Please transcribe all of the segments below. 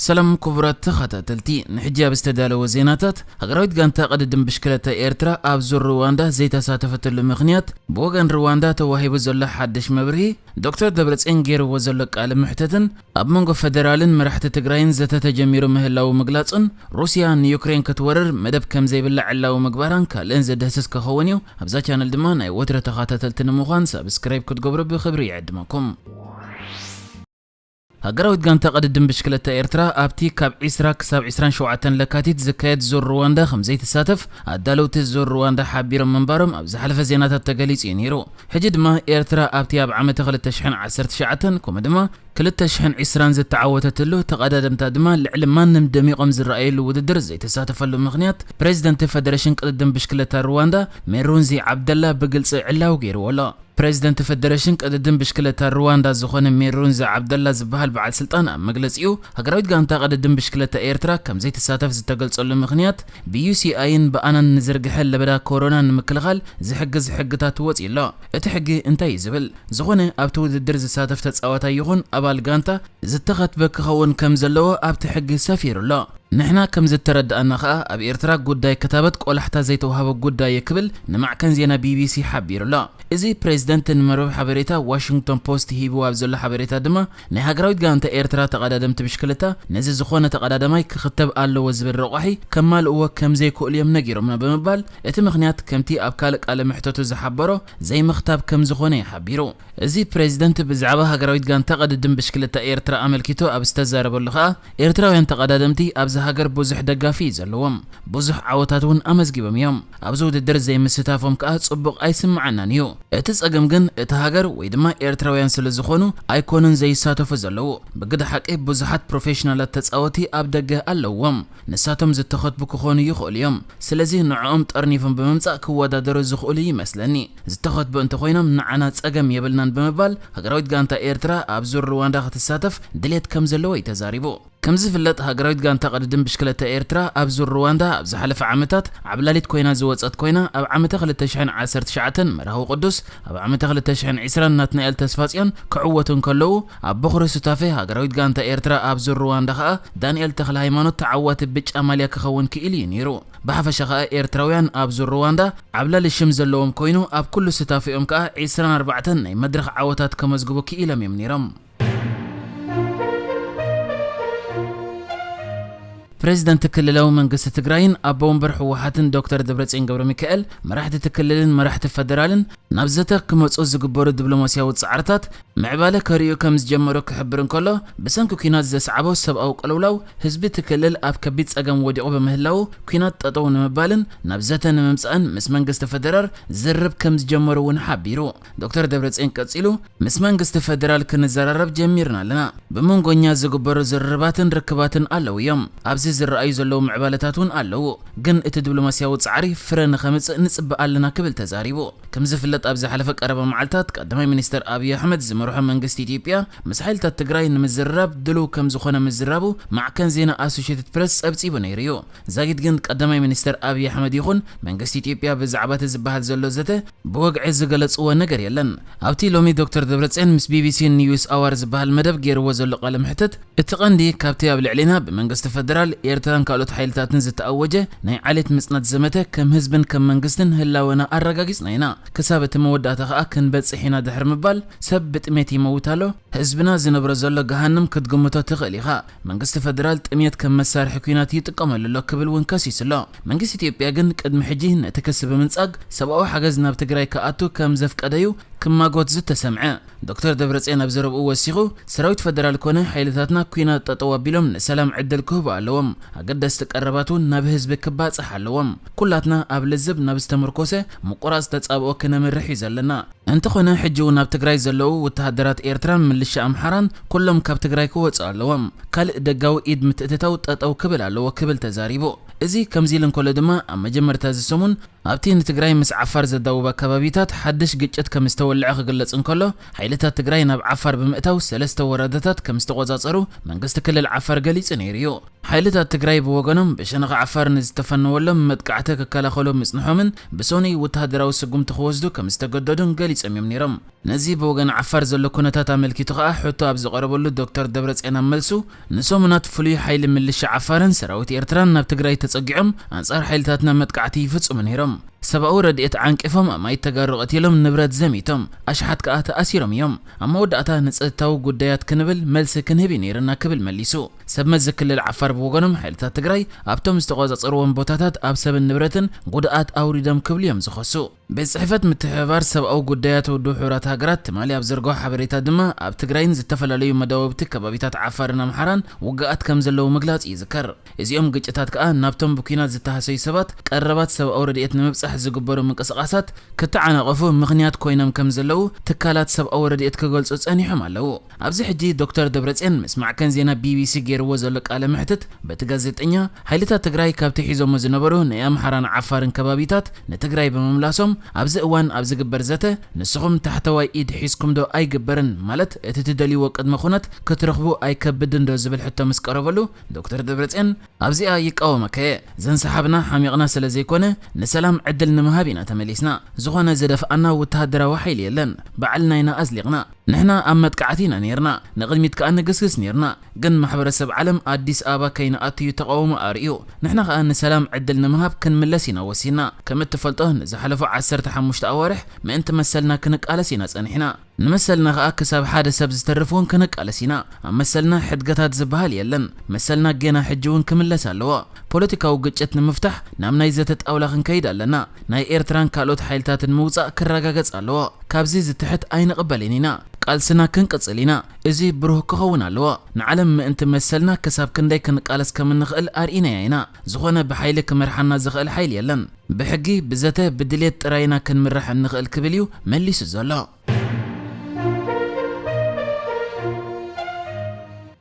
ሰላም ክቡራት ተኸታተልቲ፣ ንሕጂ ኣብ ዝተዳለወ ዜናታት፣ ሃገራዊት ጋንታ ቅድድም ብሽክለታ ኤርትራ ኣብ ዙር ሩዋንዳ ዘይተሳተፈትሉ ምኽንያት፣ ብወገን ሩዋንዳ ተዋሂቡ ዘሎ ሓድሽ መብርሂ፣ ዶክተር ደብረጽዮን ገይርዎ ዘሎ ቃለ መሕተትን ኣብ መንጎ ፈደራልን መራሕቲ ትግራይን ዘተ ተጀሚሩ ምህላዉ ምግላጹን፣ ሩስያ ንዩክሬን ክትወርር መደብ ከም ዘይብላ ዕላዊ ምግባራን ካልእን ዘድህስስ ክኸውን እዩ። ኣብዛ ቻነል ድማ ናይ ወትረ ተኸታተልቲ ንምዃን ሳብስክራይብ ክትገብሩ ብኽብሪ ይዕድመኩም። ሃገራዊት ጋንታ ቅድድም ብሽክለታ ኤርትራ ኣብቲ ካብ ዕስራ ክሳብ ዕስራን ሸውዓተን ለካቲት ዝካየድ ዙር ሩዋንዳ ከም ዘይትሳተፍ ኣዳለውቲ ዙር ሩዋንዳ ሓቢሮም ምንባሮም ኣብ ዝሓለፈ ዜናታት ተገሊጹ እዩ ነይሩ። ሕጂ ድማ ኤርትራ ኣብቲ ኣብ ዓመተ ክልተ ሽሕን ዓሰርተ ትሽዓተን ከምኡ ድማ ክልተ ሽሕን ዕስራን ዝተዓወተትሉ፣ ተቐዳደምታ ድማ ልዕሊ ማንም ደሚቖም ዝረኣየሉ ውድድር ዘይተሳተፈሉ ምኽንያት፣ ፕሬዚደንት ፈደሬሽን ቅድድም ብሽክለታ ሩዋንዳ ሜሩንዚ ዓብደላ ብግልጺ ዕላዊ ገይርዎ ኣሎ። ፕሬዚደንት ፈደሬሽን ቅድድም ብሽክለታ ሩዋንዳ ዝኾነ ሜሩንዚ ዓብደላ ዝበሃል በዓል ስልጣን ኣብ መግለጺኡ፣ ሃገራዊት ጋንታ ቅድድም ብሽክለታ ኤርትራ ከም ዘይትሳተፍ ዝተገልጸሉ ምኽንያት፣ ብዩሲኣይን ብኣናን ንዝርግሐ ለበዳ ኮሮና ንምክልኻል ዝሕግዝ ሕግታት ወጺኡ ኣሎ። እቲ ሕጊ እንታይ እዩ ዝብል? ዝኾነ ኣብቲ ውድድር ዝሳተፍ ተጻዋታይ ይኹን ኣባል ጋንታ ዝተኸትበ ክኸውን ከም ዘለዎ ኣብቲ ሕጊ ሰፊሩ ኣሎ። ንሕና ከም ዝተረዳእና ከኣ፣ ኣብ ኤርትራ ጉዳይ ክታበት ቆላሕታ ዘይተዋህቦ ጉዳይ እዩ ክብል ንማዕከን ዜና ቢቢሲ ሓቢሩ ኣሎ። እዚ ፕሬዚደንት ንመርበብ ሓበሬታ ዋሽንግቶን ፖስት ሂብዎ ኣብ ዘሎ ሓበሬታ ድማ፣ ናይ ሃገራዊት ጋንታ ኤርትራ ተቐዳደምቲ ብሽክለታ ነዚ ዝኾነ ተቐዳዳማይ ክኽተብ ኣለዎ ዝብል ረቋሒ ከማልእዎ ከም ዘይክእሉ እዮም ነጊሮምና ብምባል፣ እቲ ምኽንያት ከምቲ ኣብ ካልእ ቃለ መሕተቱ ዝሓበሮ ዘይምኽታብ ከም ዝኾነ እዩ ሓቢሩ። እዚ ፕሬዚደንት ብዛዕባ ሃገራዊት ጋንታ ቅድድም ብሽክለታ ኤርትራ ኣመልኪቱ ኣብ ዝተዛረበሉ ከኣ፣ ኤርትራውያን ተቐዳደምቲ ኣብዚ ሃገር ብዙሕ ደጋፊ እዩ ዘለዎም፣ ብዙሕ ዓወታት እውን ኣመዝጊቦም እዮም። ኣብዚ ውድድር ዘይምስታፎም ከኣ ጽቡቕ ኣይስምዓናን እዩ። እቲ ጸገም ግን እቲ ሃገር ወይ ድማ ኤርትራውያን ስለ ዝኾኑ ኣይኮኑን ዘይሳተፉ ዘለዉ። ብግደ ሓቂ ብዙሓት ፕሮፌሽናላት ተጻወቲ ኣብ ደገ ኣለዎም። ንሳቶም ዝተኸትቡ ክኾኑ ይኽእሉ እዮም። ስለዚ ንዕኦም ጠርኒፎም ብምምጻእ ክወዳደሩ ዝኽእሉ ይመስለኒ። ዝተኸትቡ እንተኾይኖም ንዓና ጸገም የብልናን ብምባል ሃገራዊት ጋንታ ኤርትራ ኣብ ዙር ሩዋንዳ ክትሳተፍ ድሌት ከም ዘለዎ እዩ ተዛሪቡ። ከም ዝፍለጥ ሃገራዊት ጋንታ ቅድድም ብሽክለታ ኤርትራ ኣብ ዙር ሩዋንዳ ኣብ ዝሓለፈ ዓመታት ዓብላሊት ኮይና ዝወጸት ኮይና ኣብ ዓመተ ክልተ ሽሕን ዓሰርተ ትሽዓተን መርሃዊ ቅዱስ ኣብ ዓመተ ክልተ ሽሕን ዕስራን ናትናኤል ተስፋጽዮን ክዕወቱ እንከለዉ ኣብ በኹሪ ሱታፌ ሃገራዊት ጋንታ ኤርትራ ኣብ ዙር ሩዋንዳ ከኣ ዳንኤል ተኽለ ሃይማኖት ተዓዋቲ ብጫ ማልያ ክኸውን ክኢሉ እዩ ነይሩ። ብሓፈሻ ከኣ ኤርትራውያን ኣብ ዙር ሩዋንዳ ዓብላሊ ሽም ዘለዎም ኮይኑ ኣብ ኩሉ ሱታፌኦም ከኣ ዕስራን ኣርባዕተን ናይ መድረኽ ዓወታት ከመዝግቡ ክኢሎም እዮም ነይሮም። ፕሬዚደንት ክልላዊ መንግስቲ ትግራይን ኣቦ ወንበር ህወሓትን ዶክተር ደብረጽዮን ገብረ ሚካኤል መራሕቲ እቲ ክልልን መራሕቲ ፈደራልን ናብ ዘተ ክመጹ ዝግበሩ ዲፕሎማስያዊ ጻዕርታት ምዕባለ ከርእዩ ከም ዝጀመሩ ክሕብር እንከሎ፣ ብሰንኪ ኲናት ዘስዓቦ ሰብኣዊ ቅልውላው ህዝቢ እቲ ክልል ኣብ ከቢድ ጸገም ወዲቑ ብምህላዉ፣ ኲናት ጠጠው ንምባልን ናብ ዘተ ንምምጻእን ምስ መንግስቲ ፈደራል ዝርርብ ከም ዝጀመሩ እውን ሓቢሩ። ዶክተር ደብረጽዮን ቀጺሉ፣ ምስ መንግስቲ ፈደራል ክንዘራረብ ጀሚርና ኣለና። ብመንጎኛ ዝግበሩ ዝርርባትን ርክባትን ኣለዉ እዮም። ኣብዚ ዝረኣዩ ዘለዉ ምዕባለታት እውን ኣለዉ። ግን እቲ ዲፕሎማስያዊ ጻዕሪ ፍረ ንኸምጽእ ንጽበ ኣለና ክብል ተዛሪቡ። ከም ዝፍለጥ ኣብ ዝሓለፈ ቀረባ መዓልታት ቀዳማይ ሚኒስተር ኣብይ ኣሕመድ ዝመርሖ መንግስቲ ኢትዮጵያ ምስ ሓይልታት ትግራይ ንምዝርራብ ድሉው ከም ዝኾነ ምዝራቡ ማዕከን ዜና ኣሶሼትድ ፕረስ ጸብጺቡ ነይሩ እዩ። ዛጊት ግን ቀዳማይ ሚኒስተር ኣብይ ኣሕመድ ይኹን መንግስቲ ኢትዮጵያ ብዛዕባ እቲ ዝበሃል ዘሎ ዘተ ብወግዒ ዝገለጽዎ ነገር የለን። ኣብቲ ሎሚ ዶክተር ደብረጽዮን ምስ ቢቢሲ ኒውስ ኣዋር ዝበሃል መደብ ገይርዎ ዘሎ ቃለ መሕትት፣ እቲ ቀንዲ ካብቲ ኣብ ልዕሊና ብመንግስቲ ፈደራል ኤርትራን ካልኦት ሓይልታትን ዝተኣወጀ ናይ ዓሌት ምጽናት ዘመተ ከም ህዝብን ከም መንግስትን ህላወና ኣረጋጊጽና ኢና። ክሳብ እቲ መወዳእታ ከኣ ክንበጽሕ ኢና ድሕሪ ምባል፣ ሰብ ብጥሜት ይመውት ኣሎ፣ ህዝብና ዝነብሮ ዘሎ ገሃንም ክትግምቶ ትኽእል ኢኻ። መንግስቲ ፈደራል ጥሜት ከም መሳርሒ ኲናት ይጥቀመሉ ኣሎ ክብል እውን ከሲሱ ኣሎ። መንግስቲ ኢትዮጵያ ግን ቅድሚ ሕጂ ነቲ ክሲ ብምንጻግ ሰብኣዊ ሓገዝ ናብ ትግራይ ክኣቱ ከም ዘፍቀደዩ ክማጎት ዝተሰምዐ። ዶክተር ደብረጽዮን ኣብ ዘረብኡ ወሲኹ፣ ሰራዊት ፈደራል ኮነ ሓይልታትና ኲናት ጠጠው ኣቢሎም ንሰላም ዕድል ክህቡ ኣለዎም። ኣገደስቲ ቀረባት እውን ናብ ህዝቢ ክባጽሕ ኣለዎም። ኩላትና ኣብ ልዝብ ናብ ዝተመርኮሰ ምቁራጽ ተጻብኦ ክነምርሕ እዩ ዘለና። እንተኾነ ሕጂ እውን ኣብ ትግራይ ዘለዉ ወተሃደራት ኤርትራን ምልሻ ኣምሓራን ኩሎም ካብ ትግራይ ክወጹ ኣለዎም። ካልእ ደጋዊ ኢድ ምትእትታው ጠጠው ክብል ኣለዎ ክብል ተዛሪቡ። እዚ ከምዚ ኢሉ እንከሎ ድማ ኣብ መጀመርታ እዚ ሰሙን ኣብቲ ንትግራይ ምስ ዓፋር ዘዳውብ ኣከባቢታት ሓድሽ ግጭት ከም ዝተወልዐ ክግለጽ እንከሎ፣ ሓይልታት ትግራይ ናብ ዓፋር ብምእታው ሰለስተ ወረዳታት ከም ዝተቖጻጸሩ መንግስቲ ክልል ዓፋር ገሊጹ ነይሩ እዩ። ሓይልታት ትግራይ ብወገኖም ብሸነኽ ዓፋር ንዝተፈነወሎም መጥቃዕቲ ክከላኸሉ ምጽንሖምን ብሶኒ ወተሃደራዊ ስጉምቲ ክወስዱ ከም ዝተገደዱን ገሊጾም እዮም ነይሮም። ነዚ ብወገን ዓፋር ዘሎ ኩነታት ኣመልኪቱ ከኣ ሕቶ ኣብ ዝቐረበሉ ዶክተር ደብረጽዮን ኣብ መልሱ፣ ንሰሙናት ፍሉይ ሓይሊ ምልሻ ዓፋርን ሰራዊት ኤርትራን ናብ ትግራይ ተጸጊዖም ኣንጻር ሓይልታትና መጥቃዕቲ ይፍጽሙ ነይሮም። ሰብኣዊ ረድኤት ዓንቂፎም ኣማይት ተጋሩ ቀቲሎም ንብረት ዘሚቶም ኣሽሓት ከኣ ተኣሲሮም እዮም። ኣብ መወዳእታ ንጸጥታዊ ጉዳያት ክንብል መልሲ ክንህብ እዩ ነይርና ክብል መሊሱ። ሰብ መዚ ክልል ዓፋር ብወገኖም ሓይልታት ትግራይ ኣብቶም ዝተቆጻጸርዎም ቦታታት ኣብ ሰብን ንብረትን ጉድኣት ኣውሪዶም ክብሉ እዮም ዝኸሱ። ቤት ጽሕፈት ምትሕብባር ሰብኣዊ ጉዳያት ውድብ ሕቡራት ሃገራት ትማሊ ኣብ ዘርግሖ ሓበሬታ ድማ ኣብ ትግራይን ዝተፈላለዩ መዳወብቲ ከባቢታት ዓፋርን ኣምሓራን ውግኣት ከም ዘለዉ ምግላጹ ይዝከር። እዚኦም ግጭታት ከኣ ናብቶም ብኲናት ዝተሃሰዩ ሰባት ቀረባት ሰብኣዊ ረድኤት ንምብጻሕ ዝግበሩ ምንቅስቓሳት ክተዓናቐፉ ምኽንያት ኮይኖም ከም ዘለዉ ትካላት ሰብኣዊ ረድኤት ክገልጹ ጸኒሖም ኣለዉ። ኣብዚ ሕጂ ዶክተር ደብረጽዮን ምስ ማዕከን ዜና ቢቢሲ ገይርዎ ዘሎ ቃለ መሕትት፣ በቲ ጋዜጠኛ፣ ሓይልታት ትግራይ ካብቲ ሒዞሞ ዝነበሩ ናይ ኣምሓራን ዓፋርን ከባቢታት ንትግራይ ብምምላሶም፣ ኣብዚ እዋን ኣብ ዝግበር ዘተ፣ ንስኹም ታሕተዋይ ኢድ ሒዝኩም ዶ ኣይግበርን፣ ማለት እቲ ትደልይዎ ቅድመ ኩነት ክትረኽቡ ኣይከብድን ዶ ዝብል ሕቶ ምስ ቀረበሉ፣ ዶክተር ደብረጽዮን፣ ኣብዚኣ ይቃወመከ እየ። ዘንሰሓብና ሓሚቕና ስለ ዘይኮነ፣ ንሰላም ዕድል ንምሃብ ኢና ተመሊስና። ዝኾነ ዝደፍኣና ወተሃደራዊ ሓይሊ የለን። ባዕልና ኢና ኣዝሊቕና። ንሕና ኣብ መጥቃዕቲ ኢና ነይርና። ንቕድሚት ከኣ ንግስግስ ነይርና። ግን ማሕበረሰብ ዓለም ኣዲስ ኣበባ ከይንኣቱ እዩ ተቓውሞ ኣርእዩ። ንሕና ከኣ ንሰላም ዕድል ንምሃብ ክንምለስ ኢና ወሲንና። ከም እትፈልጦ ንዝሓለፉ ዓሰርተ ሓሙሽተ ኣዋርሕ ምእንቲ መሰልና ክንቃለስ ኢና ጸኒሕና። ንመሰልና ከኣ ክሳብ ሓደ ሰብ ዝተርፍ እውን ክንቃለስ ኢና። ኣብ መሰልና ሕድገታት ዝበሃል የለን። መሰልና ጌና ሕጂ እውን ክምለስ ኣለዎ። ፖለቲካዊ ግጭት ንምፍታሕ ናብ ናይ ዘተ ጣውላ ክንከይድ ኣለና። ናይ ኤርትራን ካልኦት ሓይልታትን ምውጻእ ክረጋገጽ ኣለዎ። ካብዚ ዝትሕት ኣይንቕበልን ኢና። ቃልስና ክንቅጽል ኢና። እዚ ብሩህ ክኸውን ኣለዎ። ንዓለም ምእንቲ መሰልና ክሳብ ክንደይ ክንቃለስ ከም እንኽእል ኣርኢናያ ኢና። ዝኾነ ብሓይሊ ክመርሓና ዝኽእል ሓይሊ የለን። ብሕጊ፣ ብዘተ፣ ብድሌት ጥራይ ኢና ክንምራሕ እንኽእል ክብል እዩ መሊሱ ዘሎ።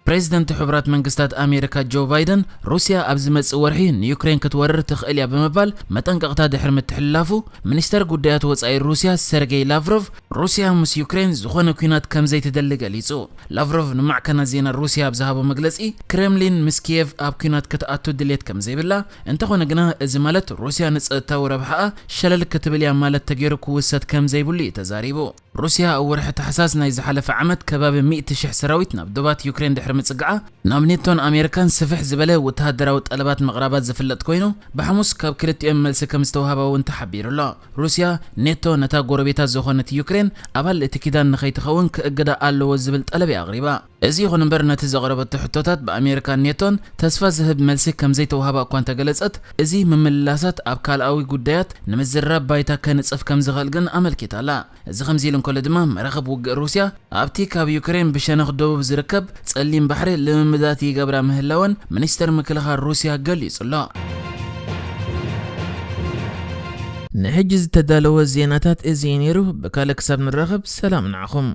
ፕሬዚደንት ሕቡራት መንግስታት ኣሜሪካ ጆ ባይደን፣ ሩስያ ኣብ ዝመጽእ ወርሒ ንዩክሬን ክትወርር ትኽእል እያ ብምባል መጠንቀቕታ ድሕሪ ምትሕልላፉ፣ ሚኒስተር ጉዳያት ወጻኢ ሩስያ ሰርጌይ ላቭሮቭ፣ ሩስያ ምስ ዩክሬን ዝኾነ ኲናት ከም ዘይትደሊ ገሊጹ። ላቭሮቭ ንማዕከናት ዜና ሩስያ ኣብ ዝሃቦ መግለጺ፣ ክሬምሊን ምስ ኪየቭ ኣብ ኲናት ክትኣቱ ድሌት ከም ዘይብላ፣ እንተኾነ ግና እዚ ማለት ሩስያ ንጸጥታዊ ረብሓኣ ሸለል ክትብል እያ ማለት ተገይሩ ክውሰድ ከም ዘይብሉ እዩ ተዛሪቡ። ሩስያ ኣብ ወርሒ ታሕሳስ ናይ ዝሓለፈ ዓመት ከባቢ ሚእቲ ሽሕ ሰራዊት ናብ ዶባት ዩክሬን ድሕሪ ምጽግዓ፣ ናብ ኔቶን ኣሜሪካን ስፍሕ ዝበለ ወተሃደራዊ ጠለባት ምቕራባ ዝፍለጥ ኮይኑ፣ ብሓሙስ ካብ ክልቲኦም መልሲ ከም ዝተውሃባ እውን ተሓቢሩ ኣሎ። ሩስያ፣ ኔቶ ነታ ጎረቤታ ዝኾነት ዩክሬን ኣባል እቲ ኪዳን ንኸይትኸውን ክእግዳ ኣለዎ ዝብል ጠለብ እያ ኣቕሪባ። እዚ ይኹን እምበር፣ ነቲ ዘቕረበቶ ሕቶታት ብኣሜሪካን ኔቶን ተስፋ ዝህብ መልሲ ከም ዘይተውሃባ እኳ እንተገለጸት፣ እዚ ምምልላሳት ኣብ ካልኣዊ ጉዳያት ንምዝራብ ባይታ ከንጽፍ ከም ዝኽእል ግን ኣመልኪታ ኣላ። እዚ ከምዚ ኢሉ እንከሎ ድማ፣ መራኽብ ውግእ ሩስያ ኣብቲ ካብ ዩክሬን ብሸነኽ ደቡብ ዝርከብ ጸሊም ባሕሪ ልምምዳት ይገብራ ምህላወን ሚኒስተር ምክልኻል ሩስያ ገሊጹ ኣሎ። ንሕጂ ዝተዳለወ ዜናታት እዚ እዩ ነይሩ። ብካልእ ክሳብ ንራኸብ፣ ሰላም ንዓኹም።